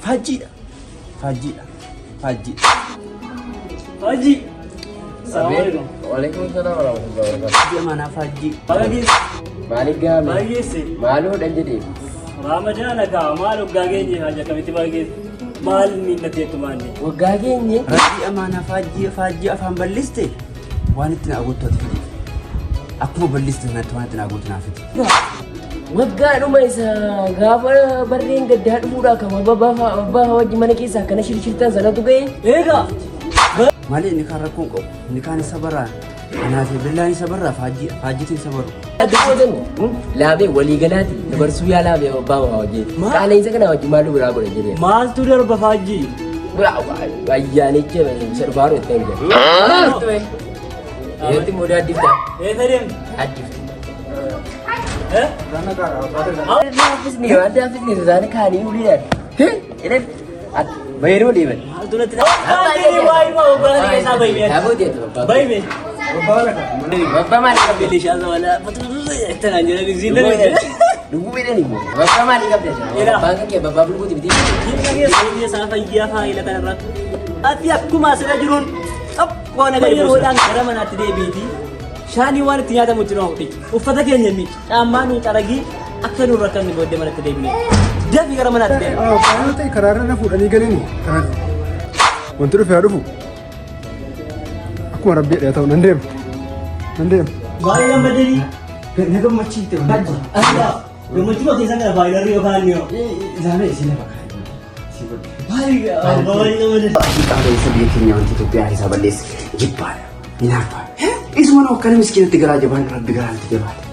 Faajjiidha. Faajjiidha. Faajjiidha. Faajjii. Salaamu alaikum. Waalaikum salaam warahmatullahi wabarakatuh. Biyya manaa faajjii. Baga geesse. Maaliif gaame? Baga geesse. Maaloo dhan jedhee. Raamadaana kaa maal waggaa geenye haja akkamitti baga geesse? Maal miinnateettu maanne? Waggaa geenye. Rabbii amaanaa faajjii faajjii afaan bal'iste waan itti naa gootu ati fidi. Akkuma bal'iste sanatti waan itti naa gootu naa fidi. Waggaadhuma isa gaafa barreen gaddaa dhufuudhaa kan abbaa wajji mana keessaa akkana shirshirtan sanatu ga'e. Eegaa. Malee inni kaan rakkoon qabu inni kaan isa baraa anaa fi billaan isa barraa faajjii faajjiitiin isa baru. Dubbatan laamee waliigalaati dabarsuu yaa laamee abbaa wajji. Qaala'insa kana wajji maaltu biraa godha jedhee. Maaltu darba faajjii? Ayyaanicha isa dhufaaru itti hanga. Yeetti immoo daaddifta. Eessa deemtu? Daaddifta. Eh? Hafisni waan hafisni isaanii kaanii uliidhaan. Jedhan bayroo deeman. Maaltu natti dhaabbatee waayee maa waggaa keessaa bayi. Bayi mee. Babbaa maalii qabdi? Meeshaa zamanaa tanaan jedhan isiin dandeenye. Dhuguu fedhan immoo. Babbaa maalii qabdi? Babbaan kan kee babbaa bulguuti miti. Jirma keessa biyya isaa fayyaa faayila kanarratti. Ati akkuma asirra jiruun tokko na gadi yeroodhaan gara manaatti deebiiti. Shaanii waan itti nyaatamu itti nu hawwiti. Uffata keenya miici. Caammaa nu xaragii akka nu rakkanne booddee manatti deebine. Dafi gara manaatti deebi. Faayoo ta'e karaarra na fuudhanii galanii karaa wanti dhufe haa dhufu. Akkuma rabbi jedhe haa ta'u nan deema. Nan deema. Baay'ee gammadanii. Na gammachiifte. Gammachuu keessan kana faayilarri yookaan ni hoo. Ilaamee isin lafa kaa'e. Si godhe. Baay'ee gammadanii. Qaala'insa biyya keenya wanti Itoophiyaa keessaa balleesse jibbaadha. Hinaaffaadha. Isuma nu akkana miskiinatti garaa jabaan rabbi garaa nutti jabaate.